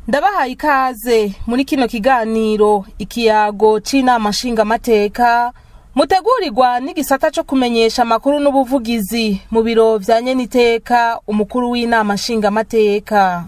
Ndabahaye ikaze muri kino kiganiro ikiyago c'inama nshingamateka mutegurirwa n'igisata co kumenyesha amakuru n'ubuvugizi mu biro vya nyeniteka umukuru w'inama nshingamateka.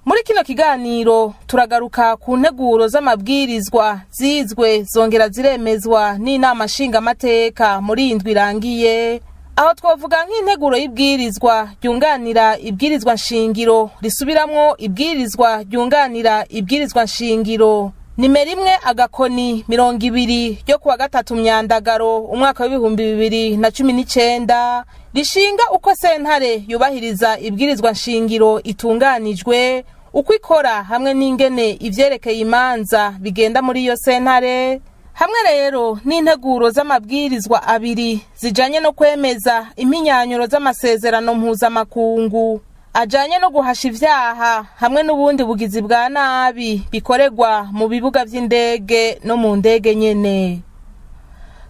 Muri kino kiganiro turagaruka ku nteguro z'amabwirizwa zizwe zongera ziremezwa n'inama nshingamateka muri iyi ndwi irangiye, aho twovuga nk'integuro y'ibwirizwa ryunganira ibwirizwa nshingiro risubiramwo ibwirizwa ryunganira ibwirizwa nshingiro nimero 1-20 ryo kuwa 3 Myandagaro umwaka w'2019 rishinga uko sentare yubahiriza ibwirizwa nshingiro itunganijwe, uko ikora hamwe n'ingene ivyerekeye imanza bigenda muri iyo sentare, hamwe rero n'integuro z'amabwirizwa abiri zijanye no kwemeza impinyanyuro z'amasezerano mpuzamakungu ajanye no guhasha ivyaha hamwe n'ubundi bugizi bwa nabi bikoregwa mu bibuga vy'indege no mu ndege nyene.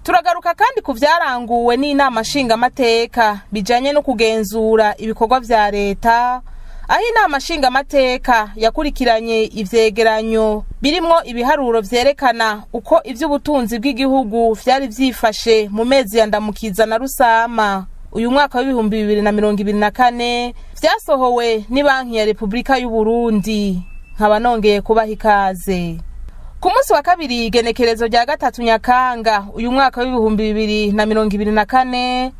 Turagaruka kandi ku vyaranguwe n'inama nshingamateka bijanye no kugenzura ibikorwa vya leta, aho inama nshingamateka yakurikiranye ivyegeranyo birimwo ibiharuro vyerekana uko ivy'ubutunzi bw'igihugu vyari vyifashe mu mezi ya Ndamukiza na Rusama uyu mwaka w'2024 vyasohowe ni Banki ya Republika y'u Burundi. Nkaba nongeye kubaha ikaze. Ku munsi wa kabiri igenekerezo rya 3 Nyakanga uyu mwaka w'2024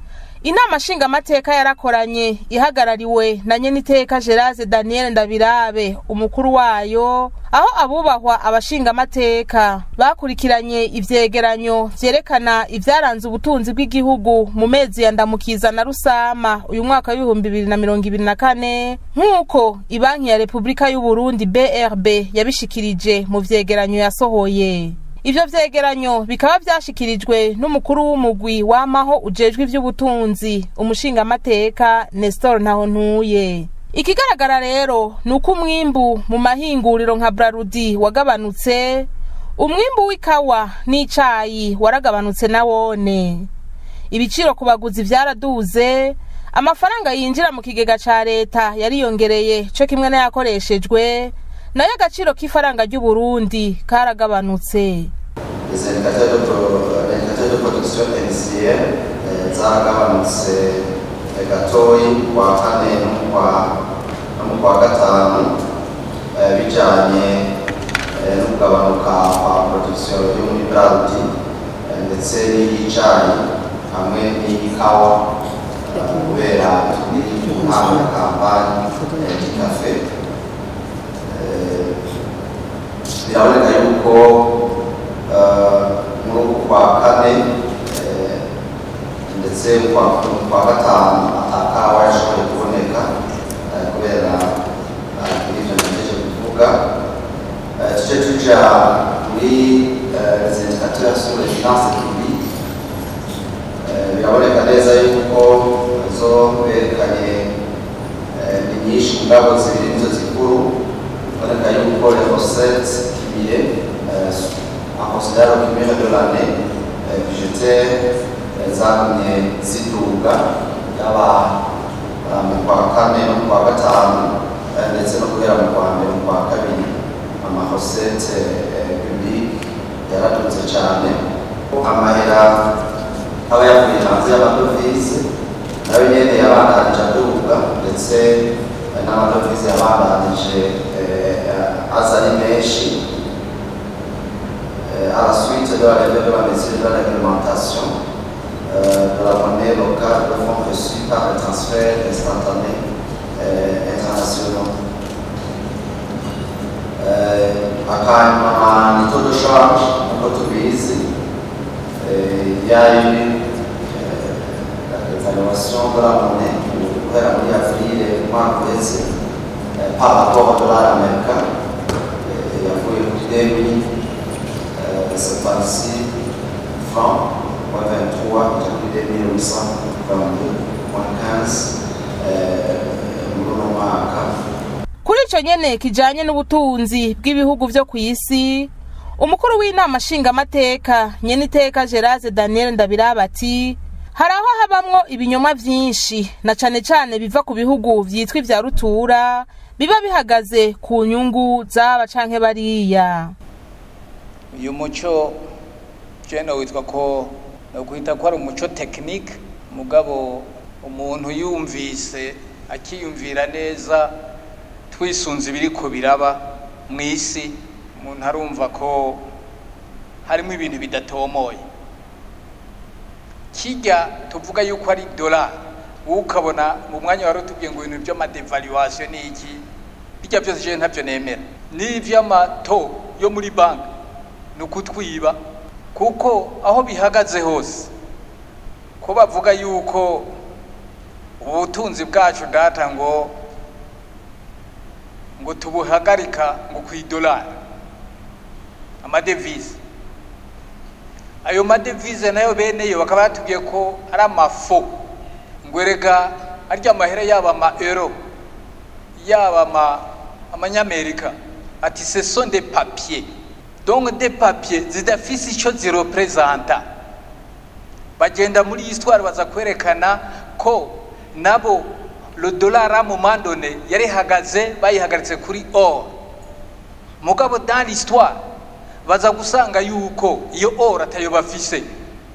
inama nshingamateka yarakoranye ihagarariwe na nyeniteka Gerase Daniel Ndabirabe umukuru wayo, aho abubahwa abashingamateka bakurikiranye ivyegeranyo vyerekana ivyaranze ubutunzi bw'igihugu mu mezi ya Ndamukiza na Rusama uyu mwaka w'2024 nk'uko Ibanki ya Republika y'u Burundi BRB yabishikirije mu vyegeranyo yasohoye. Ivyo vyegeranyo bikaba vyashikirijwe n'umukuru w'umugwi wamaho ujejwe ivy'ubutunzi umushingamateka Nestor Ntahontuye. Ikigaragara rero nuko umwimbu mu mahinguriro nka Brarudi wagabanutse, umwimbu w'ikawa n'icayi waragabanutse nawone. Ibiciro ku baguzi vyaraduze, amafaranga yinjira mu kigega ca leta yariyongereye co kimwe n'ayakoreshejwe, nayo agaciro k'ifaranga ry'u Burundi karagabanutse. Les indicateurs de production industrielle zaragabanutse gatoyi kwa kane no mu kwa gatanu, bijanye no kugabanuka kwa production yo muri Brarudi ndetse n'iyicayi hamwe n'iyikawa, kubera turi mu ntango ya kampani y'ikafe. Biraboneka yuko muri uku kwa kane ndetse kwa gatanu atakawa yashoboye kuboneka kubera ibyo ntegereje kuvuga. Tuje tuja muri les indicateurs sur les finances publiques, biraboneka neza yuko zo berekanye ni nyinshi mugabo zibiri nizo zikuru. Biraboneka yuko les recettes cumulées en considérant le cumul de l'année budgétaire zagumye ziduga, yaba mu kwa kane no mu kwa gatanu ndetse no guhera mu kwa mbere mu kwa kabiri, ama recettes publiques yaradutse cyane. Amahera aba yavuye hanze y'amadovize nayo nyene yabandanije aduga, ndetse n'amadovize yabandanije aza ari menshi. À la suite de la levée de la mesure de la réglementation de la monnaie locale de fonds reçus par les transferts instantanés internationaux. Akanyuma ni taux de change, nk'uko tubizi, il y a eu la dévaluation de la monnaie guhera muri avril umwaka uheze par rapport au dollar américain, yavuye kuri 2076 francs point 23 ija kuri 2822.15 muri uno mwaka. Kuri ico nyene kijanye n'ubutunzi bw'ibihugu vyo kw'isi, umukuru w'inama nshingamateka nyeniteka Gerase Daniel Ndabirabe ati hari aho habamwo ibinyoma vyinshi na cane cane biva ku bihugu vyitwa ivya rutura biba bihagaze ku nyungu z'aba canke bariya. Uyu muco jeno witwa ko nokwita ko ari umuco technique, mugabo umuntu yumvise akiyumvira neza twisunze ibiriko biraba mw'isi, umuntu arumva ko harimo ibintu bidatomoye. Kijya tuvuga yuko ari dollar, ukabona mu mwanya wari utubwiye ngo ibintu by'amadevaluation ni iki, bijya byose je ntavyo nemera. N'ivy'amato yo muri banki ni ukutwiba, kuko aho bihagaze hose ko bavuga yuko ubutunzi bwacu data ngo tubuhagarika ngo kw'idolari, amadevise. Ayo madevise nayo beneyo bakaba batubwiye ko ari amafo, ngo erega arya mahera yaba ama euro yaba amanyamerika, ati ce sont des papiers, donc des papiers zidafise ico zirepresenta. Bagenda muri histoire baza kwerekana ko nabo le dollar à moment donné yarihagaze, bayihagaritse kuri or, mugabo dans l'histoire baza gusanga yuko iyo or atayo bafise.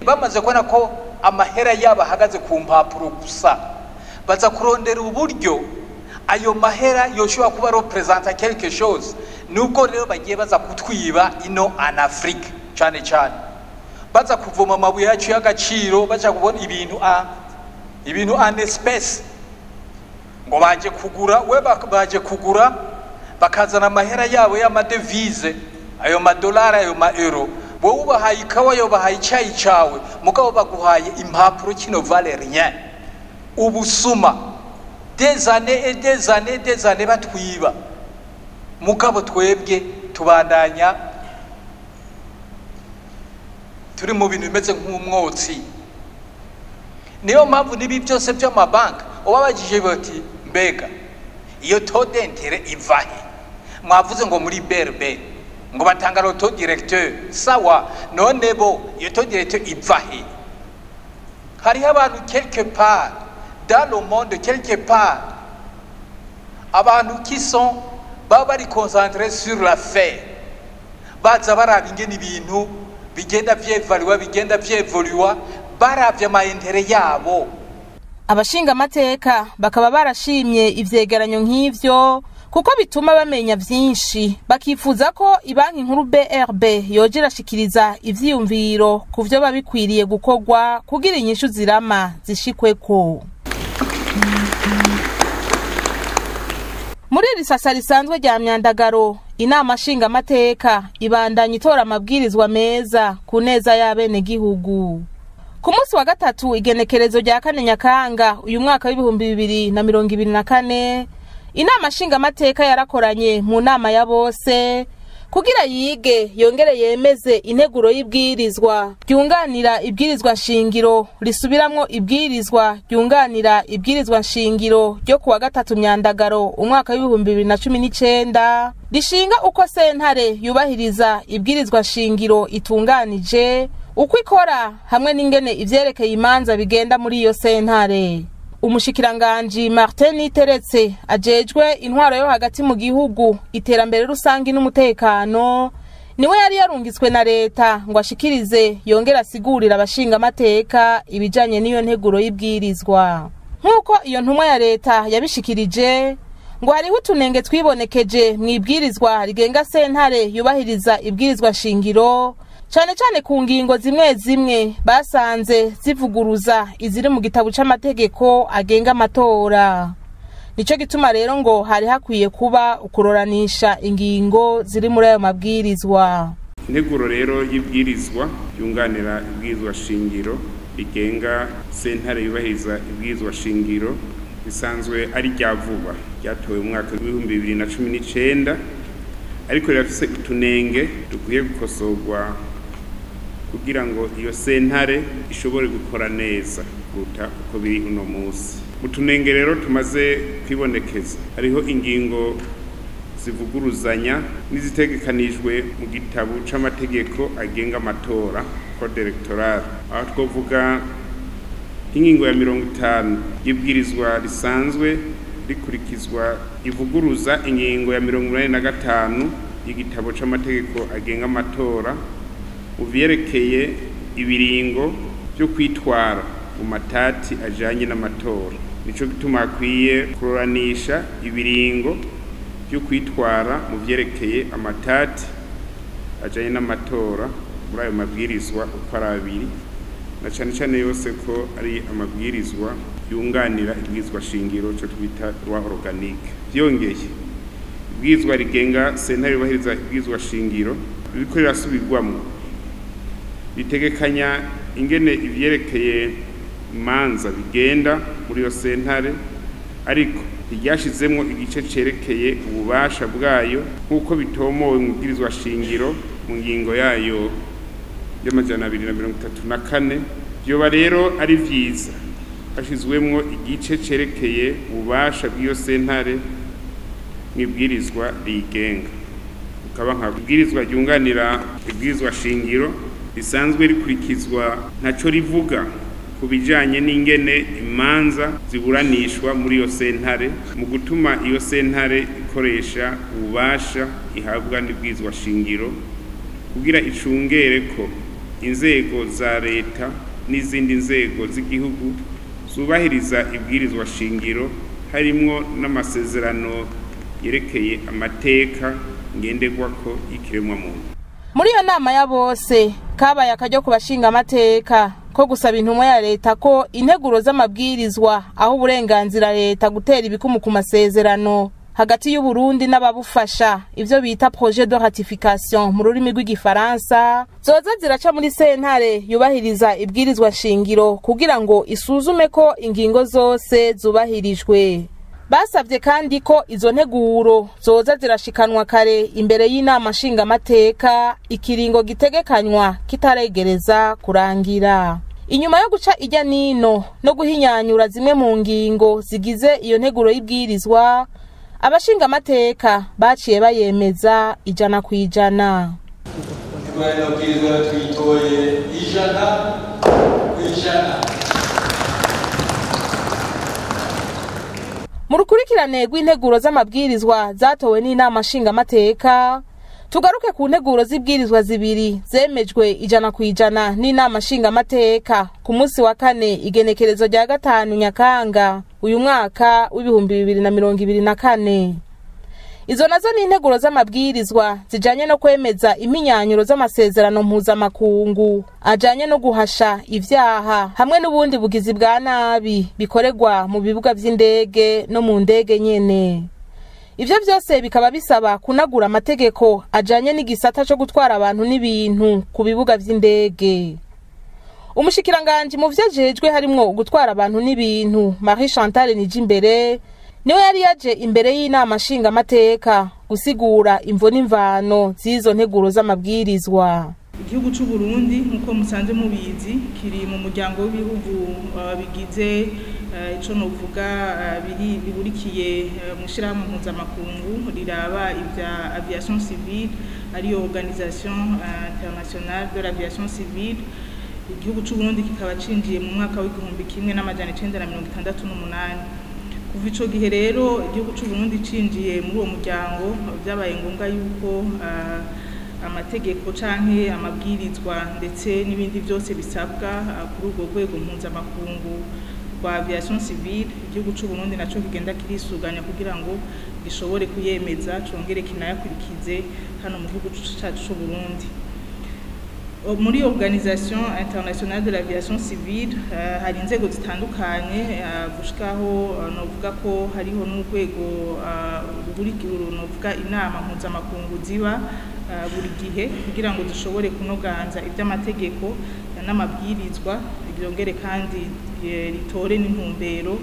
Bamaze kubona ko amahera yabo ahagaze ku mpapuro gusa, baza kurondera uburyo ayo mahera yoshobora kuba representa quelque chose. Nubwo rero bagiye baza kutwiba ino en Afrique cyane cyane, baza kuvoma amabuye yacu y'agaciro, baza kubona ibintu en espèce, ngo baje kugura, we baje kugura bakazana amahera yabo y'amadevise, ayo madolari, ayo ma euro. Wowe ubahaye ikawa, yo bahaye icyayi cawe, mugabo baguhaye impapuro kino vale rien. Ubusuma des années et des années des années batwiba, mugabo twebwe tubandanya turi mu bintu bimeze nk'umwotsi. Niyo mpamvu n'ibi byose by'amabanki ubabajije bati mbega iyo taux d'intérêt ivahe? Mwavuze ngo muri BRB ngo batanga le taux directeur, sawa, none bo iyo taux directeur ivahe? Hariho abantu quelque part dans le monde, quelque part abantu qui sont baba bari concentrés sur l'affaire, baza baraba ingene ibintu bigenda vyevaluwa, bigenda vyevoluwa, baravye ama intérêt yabo. Abashinga amateka bakaba barashimye ivyegeranyo nk'ivyo kuko bituma bamenya vyinshi, bakifuza ko ibanki nkuru BRB yoja irashikiriza ivyiyumviro ku vyo babikwiriye gukorwa kugira inyishu zirama zishikweko. Muri iri sasa risanzwe rya Myandagaro, inama nshingamateka ibandanya itora amabwirizwa meza ku neza y'abenegihugu. Ku munsi wa gatatu igenekerezo rya 4 Nyakanga uyu mwaka w'2024, inama nshingamateka yarakoranye mu nama ya bose kugira yige yongere yemeze integuro y'ibwirizwa ryunganira ibwirizwa nshingiro risubiramwo ibwirizwa ryunganira ibwirizwa nshingiro ryo kuwa 3 Myandagaro umwaka w'2019, rishinga uko sentare yubahiriza ibwirizwa nshingiro itunganije, uko ikora hamwe n'ingene ivyerekeye imanza bigenda muri iyo sentare. Umushikiranganji Martin Niteretse ajejwe intwaro yo hagati mu gihugu, iterambere rusangi n'umutekano, niwe yari yarungitswe na leta ngo ashikirize yongera asigurira abashinga amateka ibijanye n'iyo nteguro y'ibwirizwa. Nk'uko iyo ntumwa ya leta yabishikirije, ngo hariho utunenge twibonekeje mu ibwirizwa rigenga sentare yubahiriza ibwirizwa shingiro, cane cane ku ngingo zimwe zimwe basanze zivuguruza iziri mu gitabo c'amategeko agenga amatora. Nico gituma rero ngo hari hakwiye kuba ukuroranisha ingingo ziri muri ayo mabwirizwa. Integuro rero y'ibwirizwa yunganira ibwirizwa shingiro rigenga sentare yubahiriza ibwirizwa shingiro bisanzwe ari rya vuba, ryatowe mu mwaka w'2019, ariko rirafise utunenge dukwiye gukosorwa kugira ngo iyo sentare ishobore gukora neza kuruta uko biri uno munsi. Utunenge rero tumaze kwibonekeza, hariho ingingo zivuguruzanya n'izitegekanijwe mu gitabo c'amategeko agenga amatora, code electoral. Aho twovuga ingingo ya 50 y'ibwirizwa risanzwe rikurikizwa ivuguruza ingingo ya 85 y'igitabo c'amategeko agenga amatora mu vyerekeye ibiringo byo kwitwara mu matati ajanye n'amatora. Nico gituma akwiye kuroranisha ibiringo byo kwitwara mu vyerekeye amatati ajanye n'amatora muri ayo mabwirizwa uko ari abiri, na cane cane yose ko ari amabwirizwa yunganira ibwirizwa shingiro cyo twita loi organique. Vyongeye, ibwirizwa rigenga sentare yubahiriza ibwirizwa shingiro ririko rirasubirwamwo ritegekanya ingene ivyerekeye imanza bigenda muri iyo sentare, ariko ntiryashizemwo igice cerekeye ububasha bwayo nk'uko bitomowe mu bwirizwa shingiro mu ngingo yayo y'234. Vyoba rero ari vyiza hashizwemwo igice cerekeye ububasha bw'iyo sentare mw'ibwirizwa riyigenga. Ukaba nka ibwirizwa ryunganira ibwirizwa shingiro risanzwe rikurikizwa ntaco rivuga ku bijanye n'ingene imanza ziburanishwa muri iyo sentare, mu gutuma iyo sentare ikoresha ububasha ihabwa n'ibwirizwa shingiro kugira icungere ko inzego za leta n'izindi nzego z'igihugu zubahiriza ibwirizwa shingiro, harimwo n'amasezerano yerekeye amateka ngenderwako y'ikiremwamuntu. Muri iyo nama ya bose kabaye akaryo ku bashinga amateka ko gusaba intumwa ya leta ko integuro z'amabwirizwa aho uburenganzira leta gutera ibikumu ku masezerano hagati y'u Burundi n'ababufasha, ivyo bita projet de ratification mu rurimi rw'igifaransa, zoza ziraca muri sentare yubahiriza ibwirizwa shingiro kugira ngo isuzume ko ingingo zose zubahirijwe. Basavye kandi ko izo nteguro zoza zirashikanwa kare imbere y'inama nshingamateka ikiringo gitegekanywa kitaregereza kurangira. Inyuma yo guca ijya nino no guhinyanyura zimwe mu ngingo zigize iyo nteguro y'ibwirizwa, abashingamateka baciye bayemeza 100%. Integuro y'ibwirizwa tuyitoye 100%. Mu rukurikirane rw'integuro z'amabwirizwa zatowe n'inama nshingamateka, tugaruke ku nteguro z'ibwirizwa zibiri zemejwe 100% n'inama nshingamateka ku munsi wa kane igenekerezo rya 5 Nyakanga uyu mwaka w'2024. Izo nazo ni integuro z'amabwirizwa zijanye no kwemeza iminyanyuro z'amasezerano mpuzamakungu ajanye no guhasha ivyaha hamwe n'ubundi bugizi bwa nabi bikoregwa mu bibuga vy'indege no mu ndege nyene. Ivyo vyose bikaba bisaba kunagura amategeko ajanye n'igisata co gutwara abantu n'ibintu ku bibuga vy'indege. Umushikiranganji mu vyajejwe harimwo gutwara abantu n'ibintu Marie Chantal Nijimbere niwe yari yaje imbere y'inama nshingamateka gusigura imvo n'imvano z'izo nteguro z'amabwirizwa. Igihugu c'u Burundi nkuko musanze mubizi kiri mu muryango w'ibihugu bigize ico novuga biri bihurikiye mu shirahamwe mpuzamakungu riraba ivya aviation civile, ariyo Organisation Internationale de l'Aviation Civile. Igihugu c'u Burundi kikaba cinjiye mu mwaka w'1968. Kuva ico gihe rero igihugu c'u Burundi cinjiye muri uwo muryango, vyabaye ngombwa yuko amategeko canke amabwirizwa ndetse n'ibindi byose bisabwa kuri urwo rwego mpuzamakungu rwa aviation civile, igihugu c'u Burundi naco kigenda kirisuganya kugira ngo gishobore kuyemeza congere kinayakurikize hano mu gihugu cacu c'u Burundi. Muri Organisation Internationale de l'Aviation Civile hari inzego zitandukanye, gushikaho novuga ko hariho n'urwego novuga inama mpuzamakungu ziba buri gihe kugira ngo dushobore kunoganza iby'amategeko n'amabwirizwa, ryongere kandi ritore n'intumbero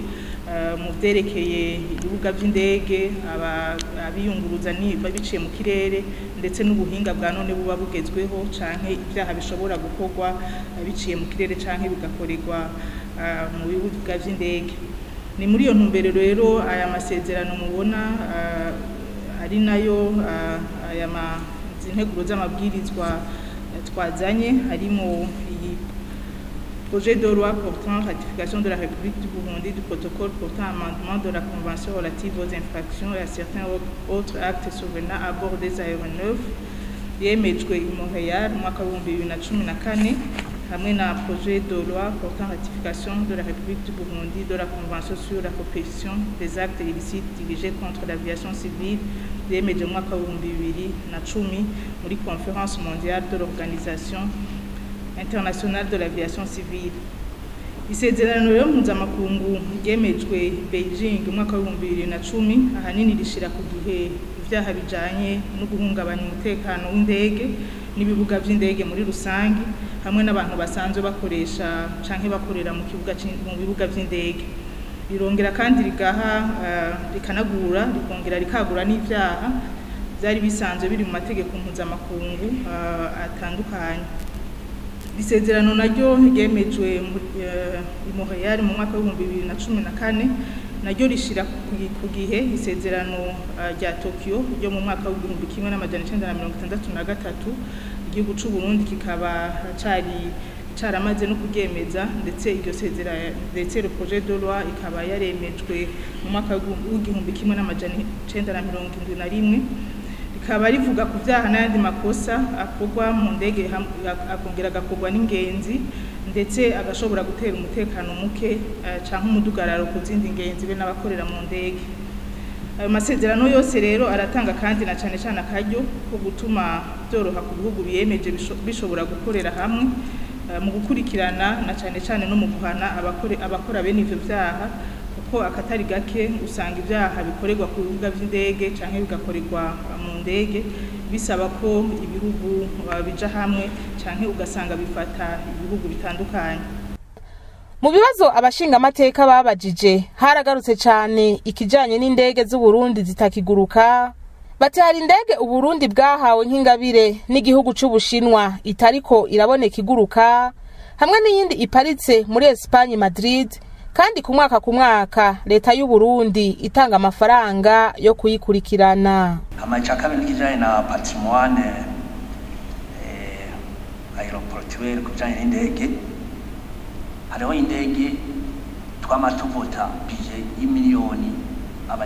mu vyerekeye ibibuga vy'indege, abiyunguruza niba biciye mu kirere, ndetse n'ubuhinga bwa none buba bugezweho canke ivyaha bishobora gukorwa biciye mu kirere canke bigakorerwa mu bibuga vy'indege. Ni muri iyo ntumbero rero aya masezerano mubona ari nayo aya integuro z'amabwirizwa twazanye, harimo iyi Projet de loi portant ratification de la République du Burundi du protocole portant amendement de la Convention relative aux infractions et à certains autres actes survenant à bord des aéronefs yemejwe i Montréal mu mwaka w'2014, hamwe na projet de loi portant ratification de la République du Burundi de la Convention sur la répression des actes illicites dirigés contre l'aviation civile yemeje mu mwaka w'2010 muri Conférence mondiale de l'Organisation internationale de l'aviation civile. Isezerano rero mpuzamakungu ryemejwe Beijing mu mwaka w'2010 ahanini rishira ku gihe ivyaha bijanye no guhungabanya umutekano w'indege n'ibibuga vy'indege muri rusangi, hamwe n'abantu basanzwe bakoresha canke bakorera mu kibuga, mu bibuga vy'indege. Rirongera kandi rigaha rikanagura, rikongera rikagura n'ivyaha vyari bisanzwe biri mu mategeko mpuzamakungu atandukanye. Isezerano naryo ryemejwe i Montreal mu mwaka w'2014 naryo rishira ku gihe isezerano rya Tokyo ryo mu mwaka w'1963, igihugu c'u Burundi kikaba cari caramaze no kuryemeza, ndetse iryo sezerano, ndetse le projet de loi ikaba yaremejwe mu mwaka w'1971. Rikaba rivuga ku vyaha n'ayandi makosa akorwa mu ndege, akongera agakorwa n'ingenzi, ndetse agashobora gutera umutekano muke canke umudugararo ku zindi ngenzi be n'abakorera mu ndege. Ayo masezerano yose rero aratanga kandi na cane cane akaryo ko gutuma vyoroha ku bihugu biyemeje bishobora gukorera hamwe mu gukurikirana na cane cane no mu guhana abakora bene ivyo vyaha, kuko akatari gake usanga ivyaha bikorerwa ku bibuga vy'indege canke bigakorerwa mu ndege bisaba ko ibihugu bija hamwe, canke ugasanga bifata ibihugu bitandukanye. Mu bibazo abashingamateka babajije haragarutse cane ikijanye n'indege z'Uburundi zitakiguruka. Bati hari indege Uburundi bwahawe nk'ingabire n'igihugu c'Ubushinwa itariko iraboneka iguruka, hamwe n'iyindi iparitse muri Espagne Madrid, kandi ku mwaka ku mwaka leta y'u Burundi itanga amafaranga yo kuyikurikirana. Hama ica kabiri n'ikijanye na patrimoine aéroportuaire ku bijanye n'indege. Hariho indege twama tuvota budget y'500 000 000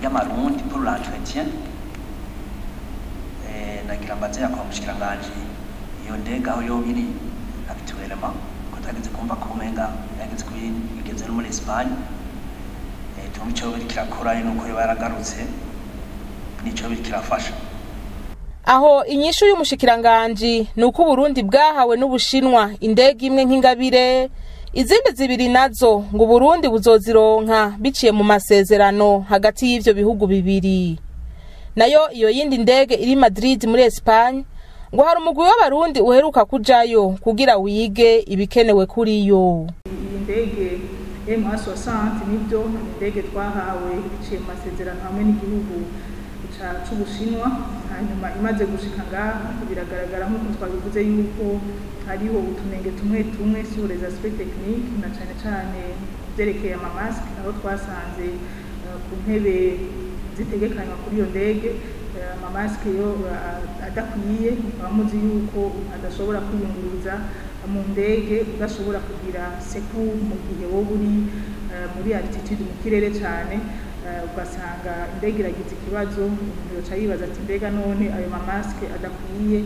y'amarundi pour l'entretien. Nagira mbaze yakwa mushikiranganji iyo ndege aho yoba iri actuellement, ko twageze kumva ko umenga yageze kuri igeze no muri Espagne. Tumva ico biriko kirakora, nuko yoba yaragarutse nico biriko kirafasha. Aho inyishu y'umushikiranganji ni uko Uburundi bwahawe n'Ubushinwa indege imwe nk'ingabire, izindi zibiri nazo ngo Uburundi buzozironka biciye mu masezerano hagati y'ivyo bihugu bibiri. Nayo iyo yindi ndege iri Madrid muri Espagne, ngo hari umugwi w'abarundi uheruka kujayo kugira wige ibikenewe kuri yo. Iyi ndege MA60 nibyo, ni indege twahawe biciye mu masezerano hamwe n'igihugu c'Ubushinwa. Hanyuma imaze gushika ngaha biragaragara nk'uko twabivuze yuko hariho utunenge tumwe tumwe sur les aspects techniques, na cane cane kuvyerekeye ama masques, aho twasanze ku ntebe zitegekanywa kuri iyo ndege ama masques yo adakwiye. Mukaba muzi yuko adashobora kwiyunguruza mu ndege udashobora kugira secours mu gihe wowe uri muri altitude, mu kirere cane, ugasanga indege iragize ikibazo. Umuntu yoca yibaza ati: mbega none ayo ma masques adakwiye,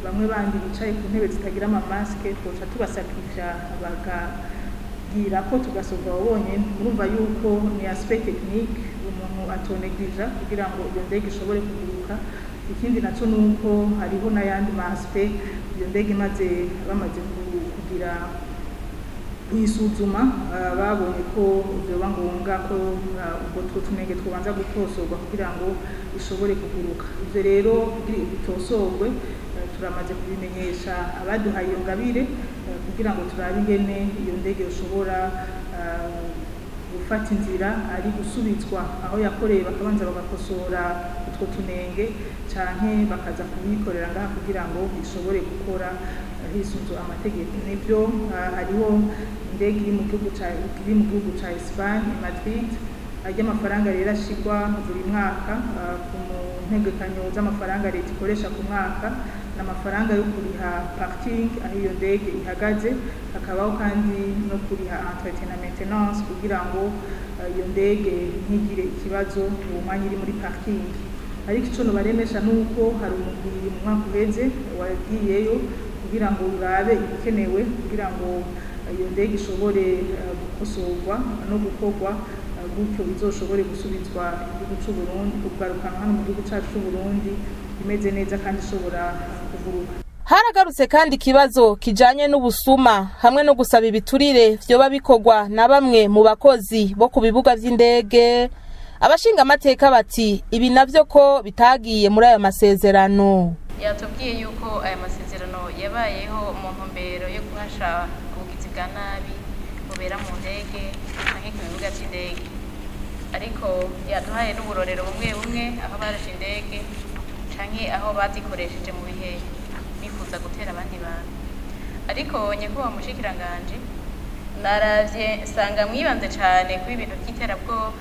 bamwe bandi bicaye ku ntebe zitagira ama masques twoca tubasakrifya bakagira ko tugasova abo bonyene? Murumva yuko ni aspect technique umuntu atonegija kugira ngo iyo ndege ishobore kuguruka. Ikindi naco nuko hariho n'ayandi ma aspects, iyo ndege imaze bamaze kugira kuyisuzuma, babonye ko vyoba ngombwa ko ubwo two tunenge twobanza gutosorwa kugira ngo ishobore kuguruka. Ivyo rero kugira bitosorwe, turamaze kubimenyesha abaduhaye iyo ngabire kugira ngo turabe ingene iyo ndege yoshobora gufata inzira, ari gusubizwa aho yakoreye bakabanza bagakosora utwo tunenge, canke bakaza kubikorera ngaha kugira ngo ishobore gukora hisunzwe amategeko. Nivyo, hariho indege iri mu gihugu ca Espagne, Madrid. Arya amafaranga rero ashigwa buri mwaka ku ntegekanyo z'amafaranga leta ikoresha ku mwaka. N'amafaranga yo kuriha parking aho iyo ndege ihagaze, hakabaho kandi no kuriha entretien na maintenance kugira ngo iyo ndege ntigire ikibazo uwo mwanya iri muri parking. Ariko ico nobaremesha nuko hari umugwi mu mwaka uheze wagiyeyo kugira ngo urabe ibikenewe kugira ngo iyo ndege ishobore gukosorwa no gukorwa, gutyo izoshobore gusubizwa igihugu c'u Burundi, kugarukanwa hano mu gihugu cacu c'u Burundi imeze neza kandi ishobora kuguruka. Haragarutse kandi ikibazo kijanye n'ubusuma hamwe no gusaba ibiturire vyoba bikorwa na bamwe mu bakozi bo ku bibuga vy'indege. Abashinga amateka bati ibi navyo ko bitagiye muri ayo masezerano. Yatubwiye yuko aya masezerano yabayeho mu ntumbero yo guhasha ubugizi bwa nabi bubera mu ndege canke ku bibuga vy'indege, ariko yaduhaye n'uburorero bumwe bumwe aho barashe indege canke aho bazikoresheje mu bihe bifuza gutera abandi bantu. Ariko nyakubahwa mushikiranganji, naravye nsanga mwibanze cane kuri ibintu vy'iterabwoba,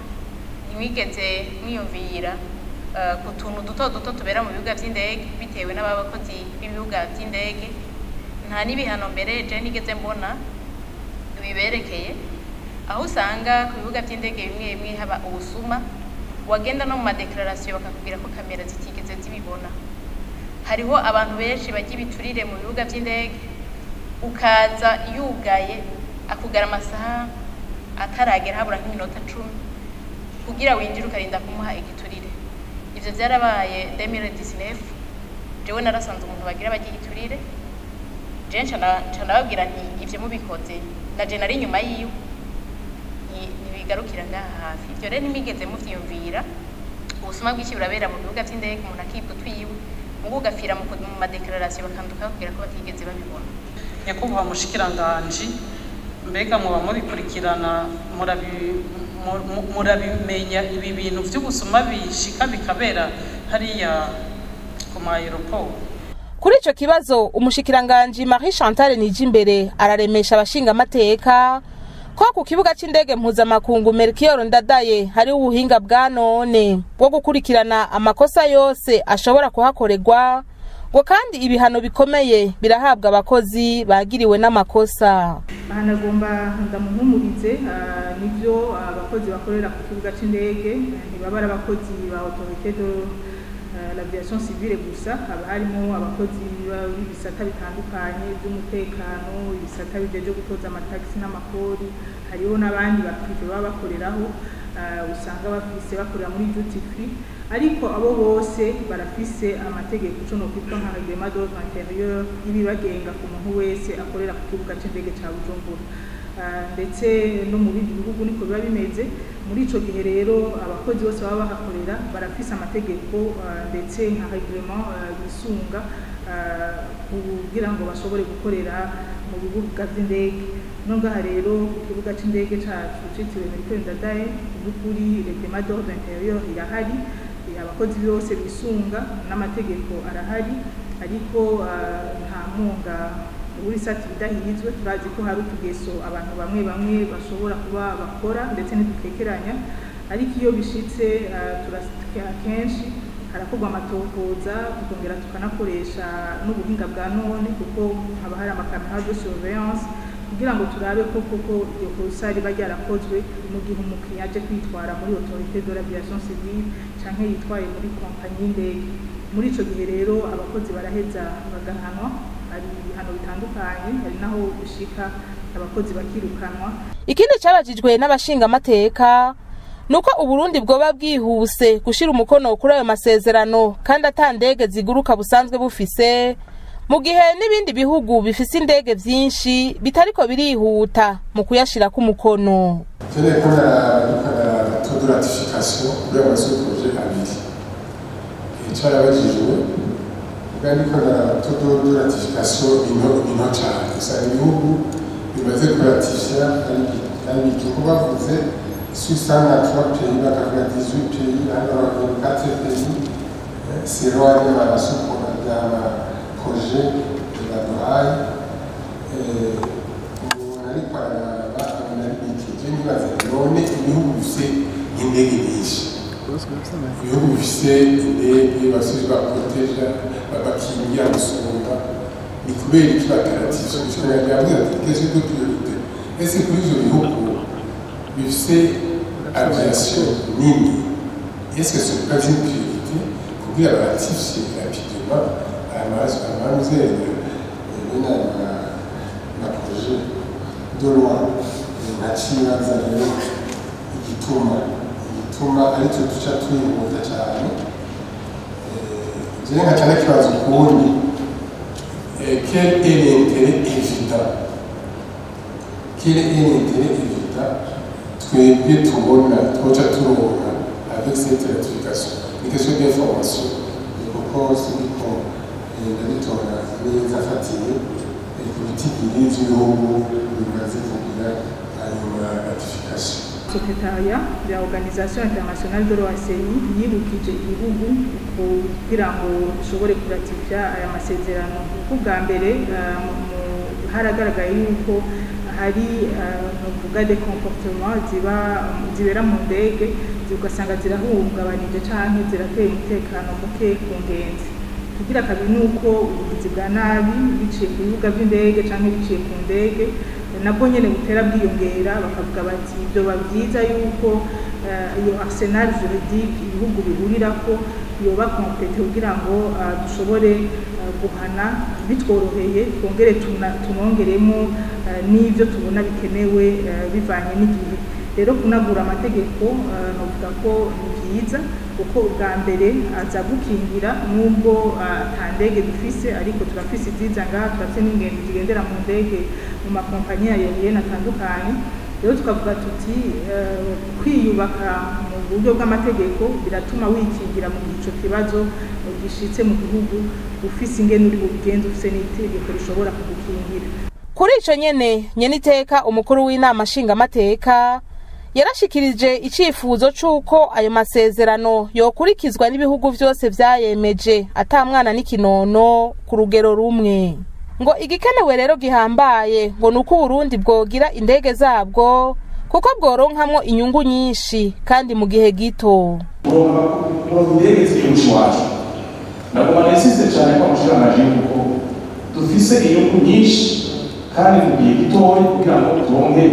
ntimwigeze mwiyumvira ku tuntu duto duto tubera mu bibuga vy'indege bitewe n'abakozi b'ibibuga vy'indege. Nta n'ibihano mbere je nigeze mbona biberekeye, aho usanga ku bibuga vy'indege bimwe bimwe haba ubusuma, wagenda no mu madeklarasiyo bakakubwira ko kamera zitigeze zibibona. Hariho abantu benshi bajya ibiturire mu bibuga vy'indege, ukaza yugaye akugara amasaha ataragera, habura nk'iminota 10 kugira winjire, ukarinda kumuha igiturire. Ivyo vyarabaye 2019, jewe narasanze umuntu bagira bajya igiturire, je nca ndababwira nti ivyo mubikoze na je nari inyuma yiwe, ntibigarukira ngaha hafi. Ivyo rero ntimwigeze muvyiyumvira. Ubusuma bwinshi burabera mu bibuga vy'indege, umuntu akibwa utwiwe, mugu ugapfira mu madeklarasiyo bakanduka bakubwira ko batigeze babibona. Nyakubahwa mushikiranganji, mbega muba mubikurikirana, murabimenya ibi bintu vy'ubusuma bishika bikabera hariya ku ma aeroport? Kuri ico kibazo umushikiranganji Marie Chantal Nijimbere araremesha abashinga amateka ko ku kibuga c'indege mpuzamakungu Melchior Ndadaye hari ubuhinga bwa none bwo gukurikirana amakosa yose ashobora kuhakorerwa, ngo kandi ibihano bikomeye birahabwa abakozi bagiriwe n'amakosa. Aha nagomba ndamuhumurize, nivyo abakozi bakorera ku kibuga c'indege ntibaba ari abakozi ba autorité de l'aviation civile gusa, haba harimo abakozi b'ibisata bitandukanye by'umutekano, ibisata bijeje gutoza amatagisi n'amakori, hariho n'abandi ba privé baba bakoreraho, usanga bafise bakorera muri duty free. Ariko abo bose barafise amategeko, ico nokwitwa nka règlement d'ordre intérieur ibibagenga ku muntu wese akorera ku kibuga c'indege ca Bujumbura, ndetse no mu bindi bihugu niko biba bimeze. Muri ico gihe rero abakozi bose baba bahakorera barafise amategeko, ndetse nka règlement bisunga kugira ngo bashobore gukorera mu bibuga vy'indege. No ngaha rero ku kibuga c'indege cacu citiriwe Melchior Ndadaye, by'ukuri règlement d'ordre intérieur irahari, abakozi bose bisunga n'amategeko arahari, ariko nta mwonga uri sati bidahizwe. Turazi ko hari utugeso abantu bamwe bamwe bashobora kuba bakora ndetse ntidukekeranya, ariko iyo bishitse kenshi harakorwa amatohoza, tukongera tukanakoresha n'ubuhinga bwa none, kuko haba hari amakamera de surveillance kugira ngo turabe ko koko iryo kosa riba ryarakozwe mu gihe umukiriya aje kwitwara muri autorité de l'aviation civile canke yitwaye muri kompanyi y'indege. Muri ico gihe rero abakozi baraheza bagahanwa, hari ibihano bitandukanye, hari naho bishika abakozi bakirukanwa. Ikindi cabajijwe n'abashinga amateka nuko Uburundi bwoba bwihuse gushira umukono kuri ayo masezerano kandi ata ndege ziguruka busanzwe bufise, mu gihe n'ibindi bihugu bifise indege vyinshi bitariko birihuta mu kuyashirako umukono. Tenez compte à la taux de ratification kuri ayo masezerano abiri. Carabajijwe ubwo niko na taux de ratification ni nto cyane, usanga ibihugu bimaze kuratifia ari bike, kuko bavuze 603 pays, bakavuga 18 pays, hano bakavuga 4 pays, c'est loin y'ama projet baduhaye. Umuntu ariko araraba abona ari bike. Je nibaza none ibihugu bifise indege nyinshi Ibihugu bifise indege bafise baproteja bakingira gusumba, ni kubera iki bataratifiye? Umushikiranganji yavuze ati question de priorité. Ese kuri ivyo bihugu bifise aviation nini, est-ce que ce n'est pas une priorité kugira baratifie rapidement amaze bene ma projet de loi? Nkacibaza rero igituma aricyo duca twihuta cyane. Jewe nkaca nakibaza ukundi: quel est l'intérêt évident, quel est l'intérêt évident twebwe tubona twoca turonka avec cette ratification? Ni question d'information, kuko sindiko ndabitora neza afatiye ku bitigiri vy'ibihugu bimaze kugira ayo ma ratification. Secrétariat ya Organisation Internationale de l'OACI yibukije ibihugu kugira ngo bishobore kuratifya aya masezerano, kuko ubwa mbere haragaragaye yuko hari novuga des comportements ziba zibera mu ndege, ugasanga zirahungabanije canke zirateye umutekano muke ku ngenzi. Kugira kabiri ni uko ubugizi bwa nabi biciye ku bibuga by'indege canke biciye ku ndege nabwo nyene butera bwiyongera, bakavuga bati byoba byiza yuko iyo arsenal juridique ibihugu bihurirako yoba complétée kugira ngo dushobore guhana bitworoheye, twongere tunongeremo n'ibyo tubona bikenewe bivanye n'igihe. Rero kunagura amategeko novuga ko ni byiza, kuko ubwa mbere aza gukingira, nubwo ata ndege dufise, ariko turafise iziza ngaha, turafise n'ingendo zigendera mu ndege mu makompanyi aérienne atandukanye. Rero tukavuga tuti kwiyubaka mu buryo bw'amategeko biratuma wikingira mu gihe ico kibazo gishitse mu gihugu, ufise ingene uri bubigenze, ufise n'itegeko rishobora kugukingira. Kuri ico nyene, nyeniteka umukuru w'inama nshingamateka yarashikirije icifuzo c'uko ayo masezerano yokurikizwa n'ibihugu vyose vyayemeje ata mwana n'ikinono ku rugero rumwe. Ngo igikenewe rero gihambaye ngo nuko Uburundi bwogira indege zabwo, kuko bworonkamwo inyungu nyinshi kandi mu gihe gito. Kuronka indege z'igihugu c'iwacu, nagoma nesize cyane ko amushikiranganji yuko dufise inyungu nyinshi kandi mu gihe gitoya kugira ngo turonke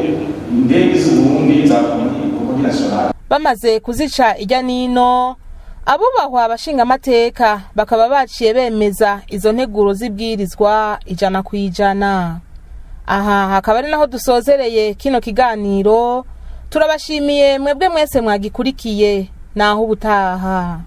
indege z'Uburundi za compagnie nationale. Bamaze kuzica ijya nino, abubahwa abashingamateka bakaba baciye bemeza izo nteguro z'ibwirizwa 100%. Aha hakaba ari naho dusozereye kino kiganiro. Turabashimiye mwebwe mwese mwagikurikiye. Naho ubutaha.